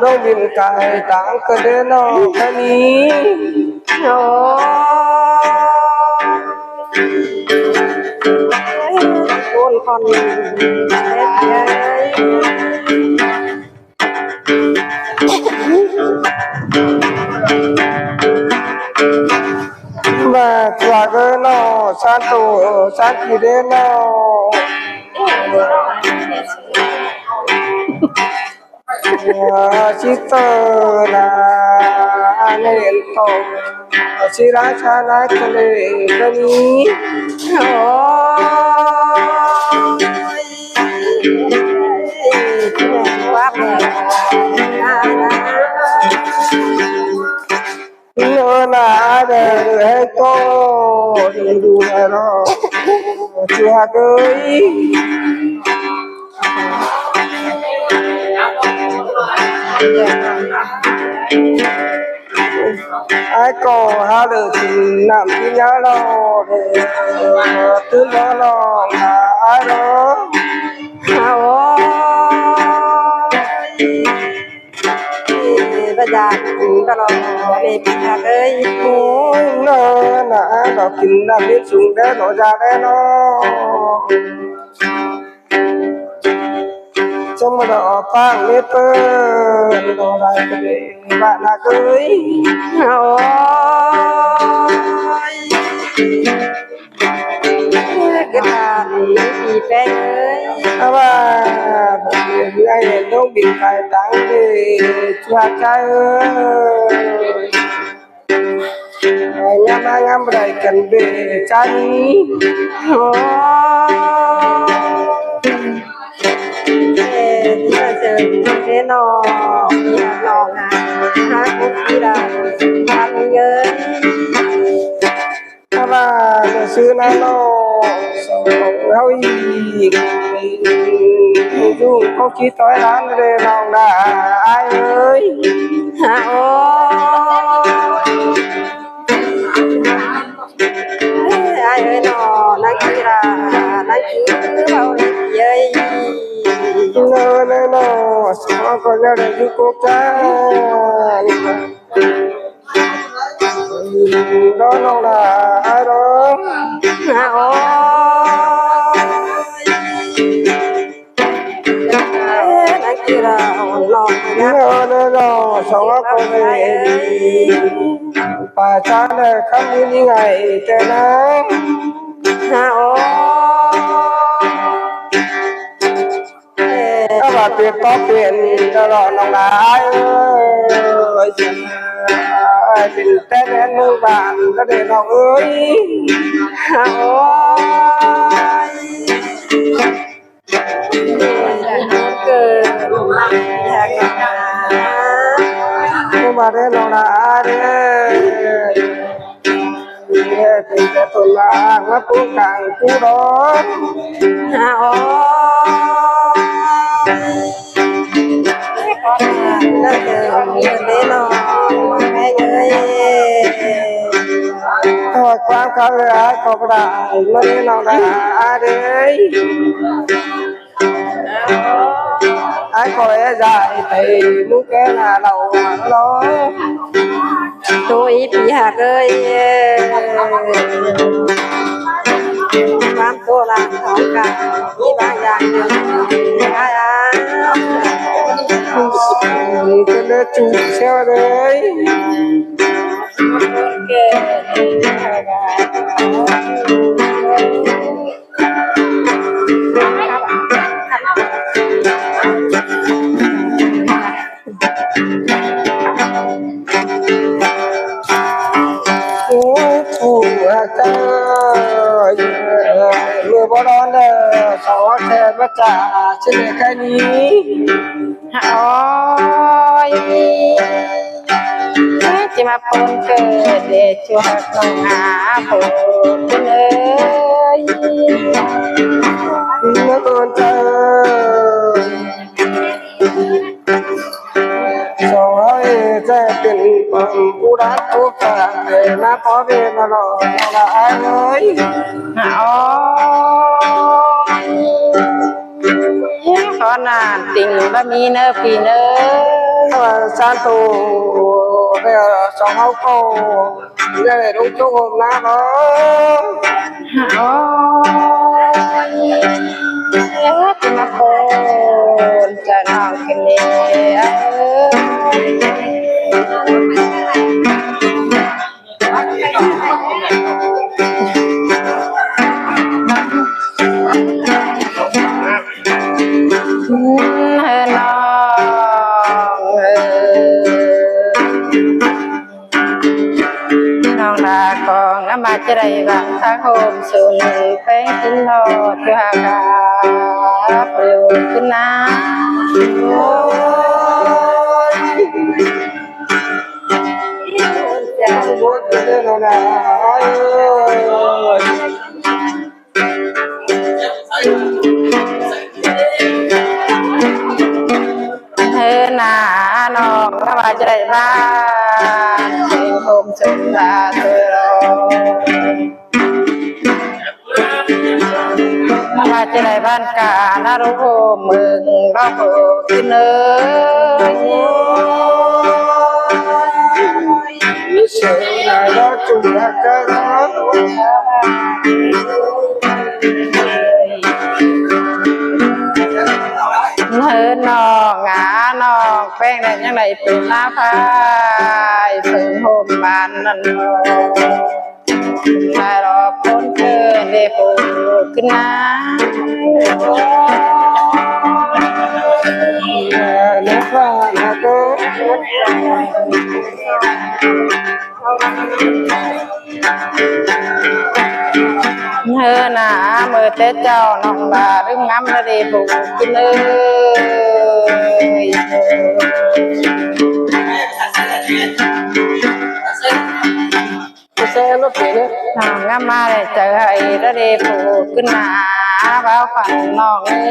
ດອກບິນກາຍຕາງກະເດີນອກກະນີ້ ໂອ້ຍ ໂອນຄອນເຮັດເອີຍ ມາຕົວເດີນອກ ສາໂຕ ສາກິເດີນອກ ຊິເຕີນາ ອາເນນໂຕ ຊິລາຊານາຄະເລກະນີ ໂອ້ຍ ວ່າແມ່ນານາ ເນີນາເດີ ໃຫ້ໂຕ ດູແລເນາະ ເຊື່ອເກີຍ ອ້າຍກໍຫາເລີກິນນ້ຳກິນຢາລອ ຕື່ນນອນລອງອ້າຍເດີ ໂອ້ຍ ບໍ່ຢາກກິນກໍລອ ແມ່ພີ່ຮັກເອີຍ ໂອ້ຍ ນາ ນາ ນາ ກິນນ້ຳເປັນສູງແດ່ເນາະ ຢາແດ່ເນາະ. ຈົ່ງມາດອກປາກເມເປີນບໍ່ໄດ້ກະເດບານາເກີຍ ໂອ້ຍ ກະຕານທີ່ແປ້ງເອີຍ ອາວ່າ ໃຫ້ດອກບິນໄປຕ່າງເດ ຊວດໃຈເອີຍ. ຍາມມາງາມບໍ່ໄດ້ກັນເບໃຈ ໂອ້ ເອີ ທີ່ວ່າເຈີເດເນາະ ຍາກນອກຫາ ຫາຄົນທີ່ໄດ້ ຫາມີເງິນ ຖ້າວ່າເງິນຊື້ນານ້ອງ ເຮົາອີກ ຢູ່ເຂົາຂີ້ຕ້ອຍຫຼານເດ້ນ້ອງນາ ອ້າຍເອີຍ ໂອ້ ອ້າຍເອີຍເນາະ ນາງກີລາ ນາງກີເວົ້າເອີຍ ເນາະ ເນາະ ເນາະ ສອງຄົນແນວໃດຢູ່ກົກຈານ ເນາະ ນ້ອງຫຼ້າເນາະ ໂອ້ຍ ນັກກິລາຂອງນ້ອງນະ ເນາະ ເນາະ ສອງຄົນນີ້ ປາຈານຄຳນີ້ງ່າຍແຕ່ນາ ໂອ້ຍ ຖ້າວ່າເປັນບໍ່ເປັນຕະຫຼອດນ້ອງຫຼ້າເອີຍ ເປັນແຕ່ແມ່ນເມືອງບ້ານກະເດ້ນ້ອງເອີຍ ໂອ້ຍ ເກີດ ມາເດີນ້ອງຫຼ້າເດີ ເປັນແຕ່ຕົ້ນລາງມາປູກກາງປູດອກ ໂອ້ຍ ເດີນ້ອງແມ່ເອີຍ ຄວາມຄຳເອີຍ ອ້າຍກໍບໍ່ໄດ້ມາເດີນ້ອງຫຼ້າເດີ ອ້າຍກໍຢາກໄປມຸກແກ່ນາເລົ່າເນາະ ໂອ້ຍ ພີ່ຮັກເອີຍ ຄວາມໂຕລາງຂອງການມີບາງຢ່າງຢູ່ ອ້າຍ ອ້າຍ ເປັນເດີຈູເຊວເດີຍ ໂອ້ຍ ຜູ້ຮັກເອີຍ ເມື່ອບໍ່ນອນເດີ ສອງແຄມາຈາກເຊນແຄນີ ໂອ້ຍ ຊິມາປົນເກີດເດ ຈວກນ້ອງຫາຜູ້ຄົນເອີຍ ເມື່ອກ່ອນເຈົ້າ ສອງເອີຍ ແຕ່ເປັນຜູ້ຮັກຜູ້ຟັງ ມາພໍເວນາຫຼໍ ລະອ້າຍເອີຍ ໂອ້ຍ ຂໍນານຕິງບໍ່ມີເນີ ພີ່ເນີ. ສາທຸ ແລ້ວສອງເຮົາກໍໄດ້ລົງໂຈກນາເນາະ. ໂອ້ຍ ເຮັດມາໂພນຈາກນ້ອງກິນເອງ. ເອີ ນ້ອງເອີຍ ນ້ອງລາກໍງາມມາຈະໄດ້ຫວັງທາງໂຮມສຸນ ແປ້ງກິນຮອດຢູ່ຫາກາ ເປີດຂຶ້ນນາ. ໂອ້ຍ ເຮີນານ້ອງວ່າຈະໄດ້ມາເປັນໂຮມຊົມລາເທີ ວ່າຈະໄດ້ບ້ານການາລົມໂຮມເມືອງລອກໂຮມກິນເອີຍ. ເຮີນນ້ອງອາ ນ້ອງແປ້ງ ໄດ້ຫຍັງໄດ້ເປັນນາພາຍເພິ່ງໂຮມບ້ານນັ້ນ ຖ່າຍລອບຄົນເກີດໄດ້ປູກຂຶ້ນມາ. ເຮີນາ ເມີແຕ່ເຈົ້ານ້ອງລາລືມງາມລະເດຜູ້ກິນເອີຍ. ແຊລົດເປັນ ນ້ອງງາມມາແລ້ວເຈີໃຫ້ລະເດຜູ້ຂຶ້ນໜ້າ ບ່າວຂວັນນ້ອງເອີ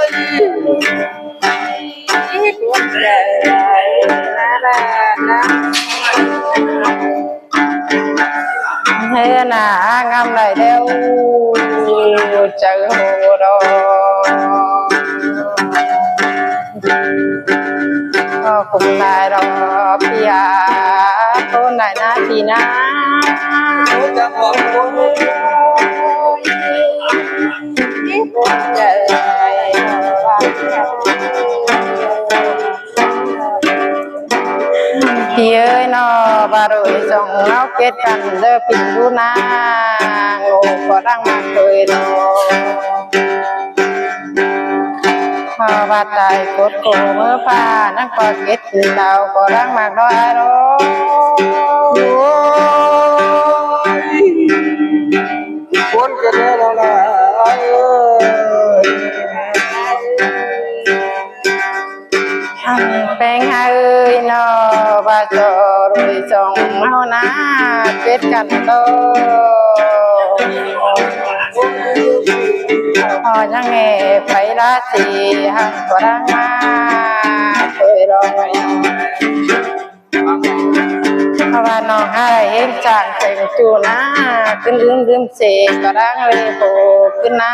ຍ. ເຮີນາງາມໄດ້ແລ້ວ ເຈີໂຫດອກ ກໍກຸມຕາຍດອກເປຍ ຄົນໄດ້ໜ້າທີ່ນາ. ພີ່ເອີຍເນາະ ບາໂດຍຊ່ອງເຮົາເກັດກັນເດີ ປິ່ນດູນາງ ໂອ້ ກໍດັງມາເຄີຍເນາະ. ເພາະວ່າຕາຍກົດໂກເມືອຟ້າ ນາງກໍເກັດກິນເຫຼົ້າ ກໍດັງມາເນາະ ອາໂລ. ໂອ້ຍ ຄົນກັນແລ້ວລະເອີຍ. ອັນແປ້ງເອີຍເນາະ ວ່າຈະໂດຍຊ່ອງເຮົານາເກັດກັນໂຕ ພໍຍັງແຫ່ໄປລາສີ ຫັກກໍດັງມາໂດຍລອຍ. ເພາະວ່ານ້ອງຫາໄດ້ເຫັນຈາງເປັນຈູນາ ຂຶ້ນລືມລືມເສກກໍດັງເລໂບຂຶ້ນນາ.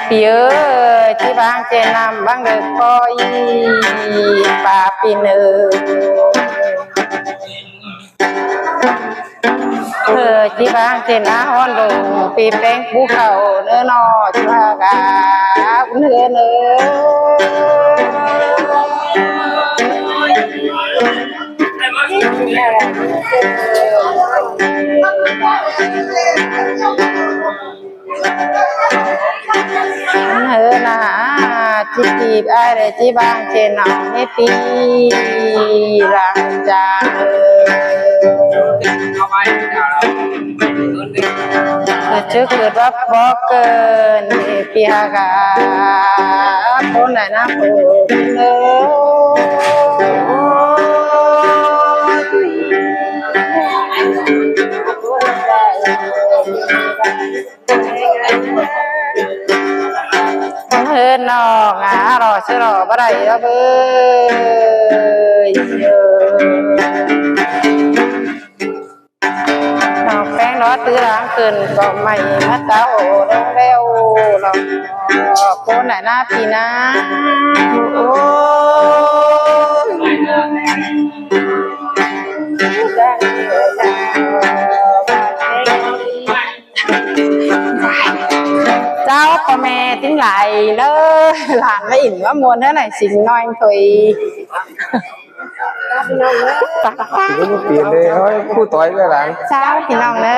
ພີ່ເອີຍ ທີ່ບາງເຈນ້ຳບາງເດີ ປ່ອຍປາປີເນີ. ເອີ ທີ່ບາງເຈນາຮ້ອນລົງ ປີແປ້ງປູເຂົ້າເນີເນາະ ທີ່ວ່າກາເນີເນີ. ເຮີນາ ຈີບຈີບອ້າຍເດີ ຈີບບາງເຈນອງເນຕີ ຫຼັງຈາກເອີ ຈະເກີດວ່າບໍ່ເກີນ ປີຫາກາ ຄົນໃດນະໂພດເດີ. ເຮີນອກອາ ລໍຊິລໍບໍ່ໄດ້ດອກເບີ. ນ້ອງແປ້ງລໍຕື່ນຫຼັງຂຶ້ນ ກໍໄໝ້ມາເຕົ້າລົງແລ້ວ ລອໂກນໄດ້ນາພີ່ນາ. ໂອ້ຍ ເຈົ້າ ພໍ່ແມ່ຕິງຫຼາຍເດີ ຫຼານມາອິນມາມ່ວນເທື່ອໜ້ອຍ ສິງນ້ອຍໂຕຍ. ເປັນເດ້ ເຮົາຜູ້ຕ່ອຍເດີຫຼານ ເຈົ້າ ພີ່ນ້ອງເດີ.